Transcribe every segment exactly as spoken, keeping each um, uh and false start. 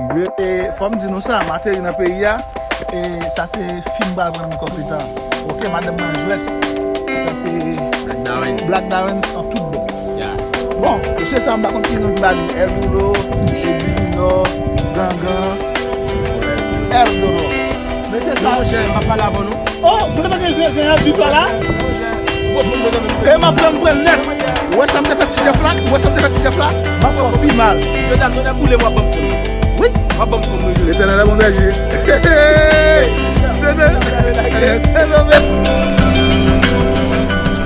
E fò m di nou sa, m ateri nan peyi a, e sa se fi m pral pran nan men Kòk Letan. Oke, madanm nan jwèt. Sa se Black Darrens. Black Darrens an tout bon. Bon, mesye sa, m pa konn ki non m ba li. El Duro, Edwin Junior, Gangan, El Duro. Mesye sa. Non, monchè, m ap pale avè nou. Oh, ou gentan gen zen, zen an vif la la? E m ap pran, m pran nèt. Ou wè sa m te fè Ti Jeff la? Ou wè sa m te fè Ti Jeff la? M ap fè w pi mal. Jodi a, tonè boule, w ap ban m fon. Wi. W ap ban m fon, wi, jodi a. Letènèl a bon bèje. Se de, se de.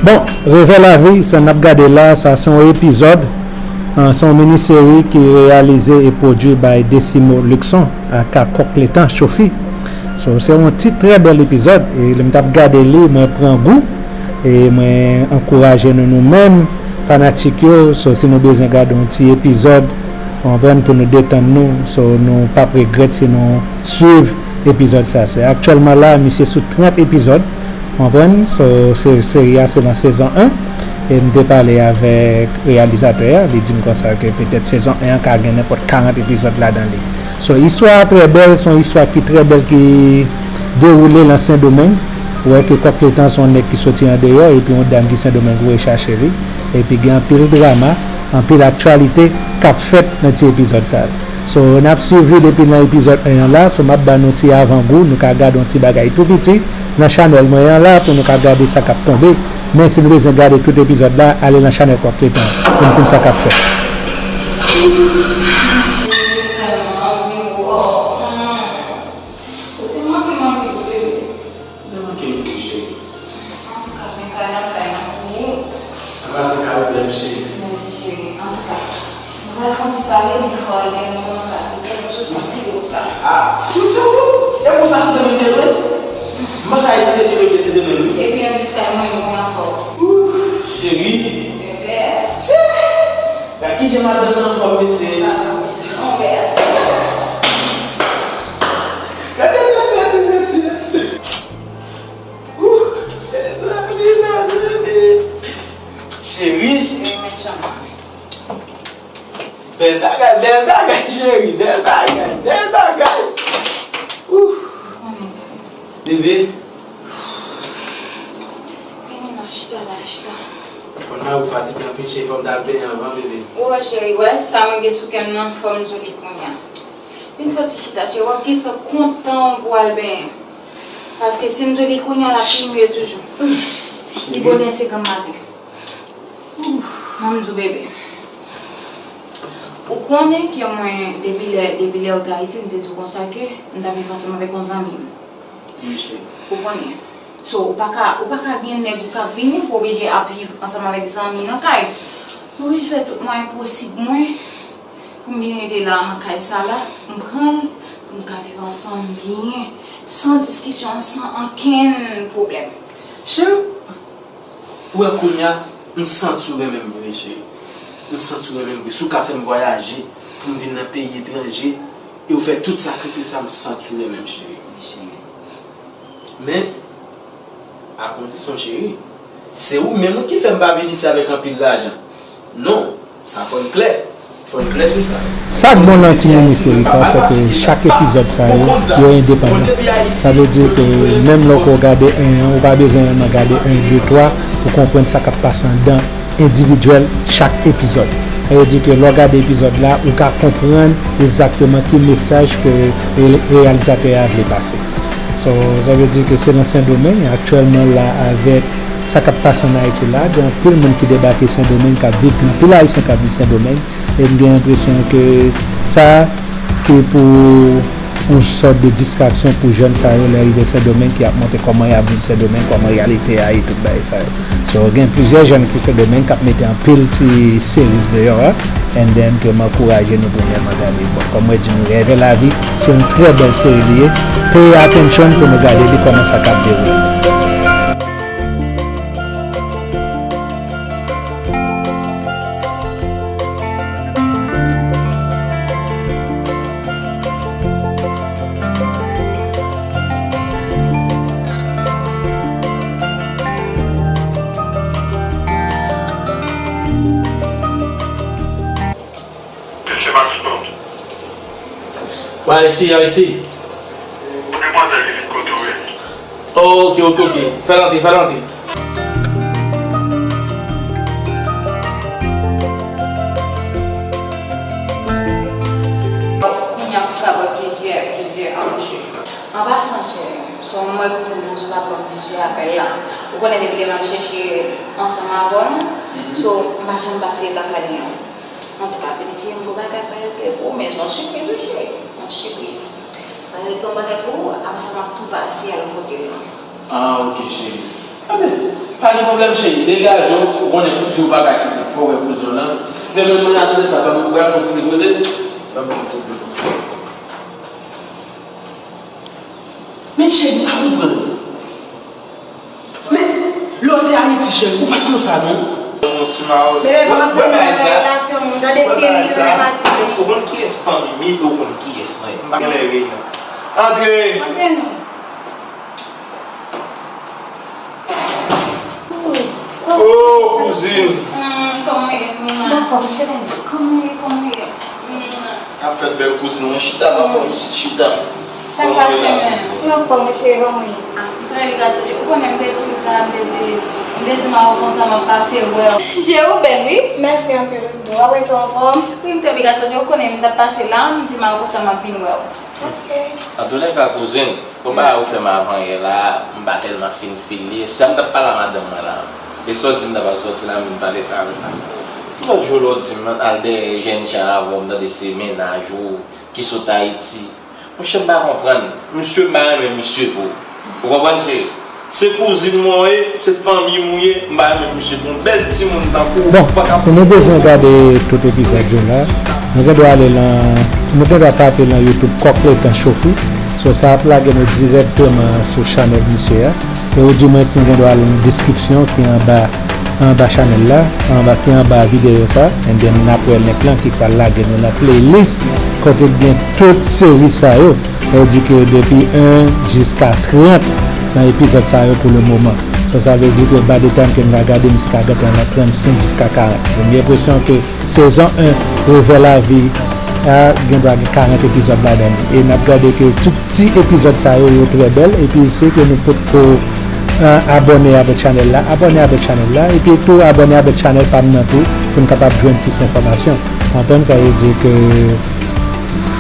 Bon, Revè Lavi, sa n ap gade la, sa se yon epizòd, ah, se yon mini seri ki reyalize e pwodui by Desimo Luxon, aka Kòk Letan, Chofi. So, se yon ti trè bèl epizòd, e lè m t ap gade li, mwen pran gou, e mwen ankouraje nou, nou menm, fanatik yo, so, si nou bezwen gade yon ti epizòd, w konprann, pou nou detann nou, so, nou p ap regrèt si nou swiv epizòd sa. So, aktyèlman la, misye sou trant epizòd, w konprann, so, se, seri a se nan sezon en, e m te pale avèk reyalizatè a, li di m konsa ke petèt sezon en an ka gen nenpòt karant epizòd ladan li. So, istwa a trè bèl, se yon istwa ki trè bèl ki dewoule nan Sendomeng. Ou wè ke Kòk Letan se yon nèg ki soti andeyò, epi yon dam ki Sendomeng voye chache li. Epi gen anpil drama, anpil aktyalite k ap fèt nan ti epizòd sa a. So, n ap swiv li depi nan epizòd en an la. So, m ap ba nou ti avangou, nou ka gade yon ti bagay tou piti nan chanèl mwen an la pou nou ka gade sa k ap tonbe. Men si nou bezwen gade tout epizòd la, ale nan chanèl Kòk Letan pou n konn sa k ap fèt. Ou te manke m anpil wi, bebe. Ou te manke m tou, cheri. Antouka, men kay nan kay nan pou ou. Ann pase kay ou bèl, cheri. Mèsi, cheri. Antouka, nou pral fè yon ti pale, nou fò al, men nou konn fatige, nou sot anpil wout la. Ah, silvouplè! E konsa se demen te vre? M panse Ayiti te pi regle se demen, wi. Epi anplis kay mwen, nou konn akò. Ouf, cheri. Bebe. Cheri! Gad kijan madanm nan anfòm, mesye. Sa va byen. Gade bebe ti mesye. Ouh, mezanmi, mezanmi. Cheri. Cheri, mechan. Bèl bagay, bèl bagay, cheri. Bèl bagay, bèl bagay. Ouh. Bebe. Vini la, chita la, chita. Konn mari w fatige anpil, cheri, fò m t al benyen anvan, bebe. Ou wè, cheri, wè sa mwen gen sou kè m nan, fò m di w li kounye a. Vin fè ti chita, cheri, w ap gentan kontan w pou w al benyen. Paske si m di w li kounye a, l ap pi mye toujou. Pi bonè se granm maten. Ouf, ban m di w, bebe. Ou konnen ke mwen, depi lè, depi lè ou te Ayiti, m te di w konsa ke m t ap viv ansanm avèk yon zanmi m. Wi, cheri. Ou konnen. So, ou pa ka, ou pa ka gen nèg ou k ap vini, ou oblije ap viv ansanm avèk zanmi nan kay. Mwen oblije fè tout mwayen posib mwen pou m vin rete la nan kay sa la, m pran l, pou n ka viv ansanm byen, san diskisyon, san ankenn pwoblèm. Cheri, ou wè kounye a, m santi w renmen m vre, cheri. M santi w renmen m vre. Si w ka fè m vwayaje, pou m vin nan peyi etranje, e w fè tout sakrifis sa, m santi w renmen m, cheri. Wi, cheri. Men, a kondisyon, cheri, se ou menm ki fè m pa vin isi avèk anpil lajan. Non, sa fò n klè. Fò n klè sou sa. Sa k bon nan ti mini seri sa, se ke chak epizòd sa yo, yo endepandan. Sa vle di ke menm lè w gade en an, ou pa bezwen renmen gade en, de, twa pou konprann sa k ap pase anndan endividyèl chak epizòd. Sa vle di ke lè w gade epizòd la, ou ka konprann egzakteman ki mesaj ke re-, reyalizatè a vle pase. So, sa vle di ke se nan Sendomeng, aktyèlman la, avèk sa k ap pase ann Ayiti la, gen anpil moun ki debake Sendomeng, k ap viv, gen anpil Ayisyen k ap viv Sendomeng, e m gen enpresyon ke sa ki pou yon sòt de distraksyon pou jèn sa yo lè rive Sendomeng ki ap montre kòman y ap viv Sendomeng, kòman reyalite a ye, tout bagay sa yo. So, gen plizyè jèn ki Sendomeng k ap mete anpil ti series deyò a, and then ke m ankouraje nou premyèman gade. Bon, kòm mwen di nou, Revè Lavi, se yon trè bèl seri li ye. Pay attention pou nou gade li, kòman sa k ap dewoule. Alexis, Alexis. Demwazèl li vin kote w ye. Oh, ok, ok, ok. Fè l antre, fè l antre. Kounye a, m ka wè plizyè, plizyè anje. An pasan, cheri, se yon mwen kouzin nan sou la pran plizyè apèl la. Ou konnen depi demen m chèche ansanm avè w, so, m pa janm pase lakay li an. Antouka, pitit chéri, m gon bagay pa regle pou ou, men se yon sipriz wi, cheri. Yon sipriz. Pa regle yon bagay pou ou, apre sa m ap tou pase al kote l lan. Ah, ok, cheri. Enben, pa gen pwoblèm, cheri. Degaje w, ou konnen kouzin w pa ka kite. Fò w wè kouzin w lan. Men, men, men, atande sa, ban m, ou pral fè yon ti repoze? Ban m fè yon ti repoze. Men, cheri, m pa konprann. Men, lè w te Ayiti, cheri, ou pa t konsa, non. Yon ti mawozo. Bebe, pa antre nan bagay relasyon moun. Gade si e misye m pa di. Ou konn kiyès fanmi m ye, ou konn kiyès mwen ye. M pa gen lè reyinyon. Antre! Antre non. Oh, kouzin. Hmm, kòman w ye, mama? Anfòm, cheri. Kòman w ye, kòman w ye? Hmm. Ap fèt bèl kouzin mwen. Chita pa bò isit, chita. Sa k pase menm? M anfòm, cheri, kòman w ye? Ah, m trè byen, gason, ou konnen m te sou wout la, m te di, m te di Maro konsa m ap pase wè w. Je ou bèl, wi. Mèsi anpil, Rido. Apre sa, w anfòm? Wi, m trè byen, gason, ou konnen m t ap pase la, m di Maro konsa m ap vin wè w. Ok. Antoulèka, kouzin, bon, bagay ou fè m avan yè la, m pa tèlman fin fil li. Sa m t ap pale a madanm mwen la. E sòti m ta pral sòti la, m vin pale sa avè l la. Ki lòt jou lè w di m al dèyè jènjan avè w, m tande se mennaj ou ki sot Ayiti. Monchè, m pa konprann. Misye, m pa renmen misye pou ou. Ou konprann, cheri? Se kouzin mwen w ye, se fanmi m ou ye, m pa renmen misye pou yon bèl timoun tankou w. Bon, si nou bezwen gade tout epizòd yo la, nou gen dwa ale lan, nou gen dwa tape lan YouTube Kòk Letan Chofi. So, sa ap lage nou dirèkteman sou chanèl misye a. E oudimwens nou gen dwa al nan deskripsyon ki anba, anba chanèl la, anba, ki anba videyo sa, and then n ap wè link lan ki pral lage nou nan playlist kote k gen tout seri sa yo. Sa vle di ke depi en jiska trant nan epizòd sa yo pou le moman. So, sa vle di ke by the time ke n ka gade, misye ka gentan nan trannsenk jiska karant. Gen enpresyon ke sezon en, Revè Lavi a, gen dwa gen karant epizòd ladan li. E n ap gade ke tout ti epizòd sa yo, yo trè bèl. Epi si ke nou potko, ah, abòne avèk chanèl la, abòne avèk chanèl la. Epi tou abòne avèk chanèl pa m nan tou, pou n kapab jwenn plis enfòmasyon. Konprann? Sa vle di ke,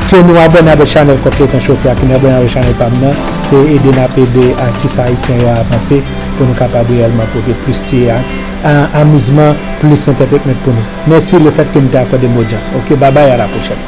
ke nou abòne avèk chanèl Kòk Letan Chofi a, ke nou abòne avèk chanèl pa m nan, se ede n ap ede atis ayisyen yo avanse, pou nou kapab reyèlman pote plis ti a, a, amizman, plis entertainment pou nou. Mèsi lefètke nou te akòde m odyans. Ok, babay, a la pwochèn.